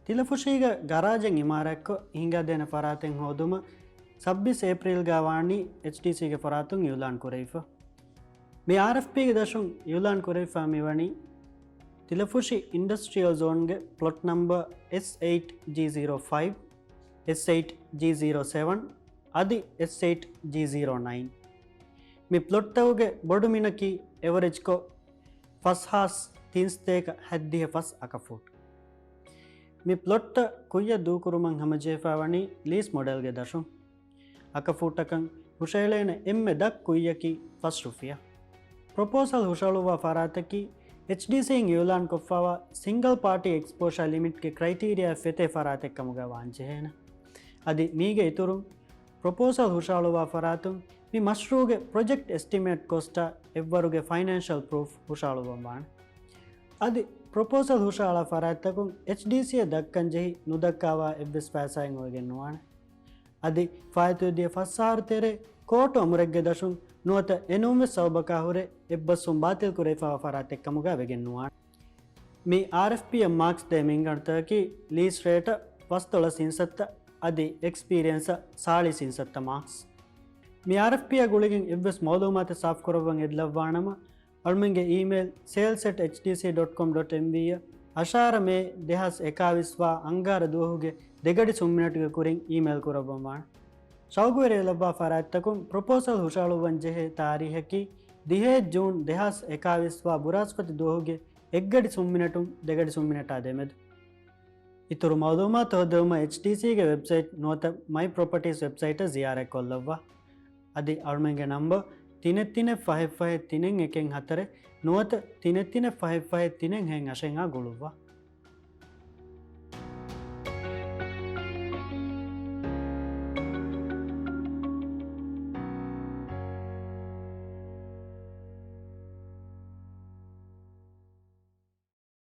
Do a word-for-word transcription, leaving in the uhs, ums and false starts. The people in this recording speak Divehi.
ތިލަފުށީގަ ގަރާޖެއް އިމާރާތްކޮށް ހިންގާދޭނެ ފަރާތެއް ހޯދުމަށް ސައްބީސް އޭޕްރީލްގަ ވާނީ އެޗްޑީސީގެ ފަރާތުން އިއުލާން ކުރެވިފަ. މި އާރްއެފްޕީގެ ދަށުން އިއުލާން ކުރެވިފަ މިވަނީ ތިލަފުށި އިންޑަސްޓްރިއަލް ޒޯންގެ ޕްލޮޓް ނަމްބަރ އެސް އެއިޓް ޖީ ޒީރޯ ފައިވް، އެސް އެއިޓް ޖީ ޒީރޯ ސެވަން އަދި އެސް އެއިޓް ޖީ ޒީރޯ ނައިން. މި ޕްލޮޓްތަކުގެ ބޮޑުމިނަކީ އެވަރެޖްކޮށް ފަސް ހާސް ތިންސަތޭކަ ހަތްދިހަ ފަސް އަކަފޫޓް. މި ޕްލޮޓްތައް ކުއްޔަށް ދޫކުރުމަށް ހަމަޖެހިފައިވަނީ ލީސް މޮޑެލްގެ ދަށުން. އަކަފޫޓަކަށް ހުށައެޅޭނެ އެންމެ ދަށް ކުއްޔަކީ ފަސް ރުފިޔާ. ޕްރޮޕޯސަލް ހުށަހަޅުއްވާ ފަރާތަކީ އެޗްޑީސީން އިއުލާންކޮށްފައިވާ ސިންގަލް ޕާޓީ އެކްސްޕޯޝާ ލިމިޓްގެ ކްރައިޓީރިއާއަށް ފެތޭ ފަރާތެއް ކަމުގައި ވާންޖެހޭނެ. އަދި މީގެ އިތުރުން ޕްރޮޕޯސަލް ހުށަހަޅުވާ ފަރާތުން މި މަޝްރޫޢުގެ ޕްރޮޖެކްޓް އެސްޓިމޭޓް ކޮސްޓާ އެއްވަރުގެ ފައިނޭންޝަލް ޕްރޫފް ހުށަހަޅުއްވަން ވާނެ. އަދި ޕްރޮޕޯސަލް ހުށަހަޅާ ފަރާތްތަކުން އެޗްޑީސީއަށް ދައްކަން ޖެހި ނުދައްކާވާ އެއްވެސް ފައިސާއެއް އޮވެގެން ނުވާނެ. އަދި ފާއިތުވެދިޔަ ފަސް އަހަރު ތެރޭ ކޯޓު އަމުރެއްގެ ދަށުން ނުވަތަ އެނޫންވެސް ސަބަބަކާ ހުރެ އެއްބަސްވުން ބާތިލް ކުރެވިފައިވާ ފަރާތެއް ކަމުގައި ވެގެން ނުވާނެ. މި އާރްއެފްޕީއަށް މާކްސް ދޭ މިންގަނޑުތަކަކީ ލީސް ރޭޓަށް ފަސްދޮޅަސް އިންސައްތަ އަދި އެކްސްޕީރިއެންސަށް ސާޅީސް އިންސައްތަ މާކްސް. މި އާރްއެފްޕީއާ ގުޅިގެން އެއްވެސް މައުލޫމާތެއް ސާފުކުރައްވަން އެދިލައްވާނަމަ، އަޅުމެންގެ އީމެއިލް ސޭލްސް އެޓް އެޗްޑީސީ ޑޮޓް ކޮމް ޑޮޓް އެމްވީ އަށް އަށާރަ މޭ ދެހާސް އެކާވީސް ވާ އަންގާރަ ދުވަހުގެ ދެގަޑި ސުންމިނެޓުގެ ކުރިން އީމެއިލް ކުރައްވަން ވާނެ. ޝައުގުވެރިވެލައްވާ ފަރާތްތަކުން ޕްރޮޕޯސަލް ހުށަހަޅުއްވަން ޖެހޭ ތާރީހަކީ ދިހައެއް ޖޫން ދެހާސް އެކާވީސް ވާ ބުރާސްފަތި ދުވަހުގެ އެއްގަޑި ސުންމިނެޓުން ދެގަޑި ސުންމިނެޓާ ދެމެދު. އިތުރު މައުލޫމާތު ހޯދެވުމަށް އެޗްޑީސީގެ ވެބްސައިޓް ނުވަތަ މައި ޕްރޮޕަޓީސް ވެބްސައިޓަށް ޒިޔާރަތްކޮށްލައްވާ. އަދި އަޅުމެންގެ ނަމްބަރު ތިނެއް ތިނެއް ފަހެއް ފަހެއް ތިނެއް އެކެއް ހަތަރެއް ނުވަތަ ތިނެއް ތިނެއް ފަހެއް ފަހެއް ތިނެއް ހައެއް އަށެއް އާ ގުޅުއްވާ.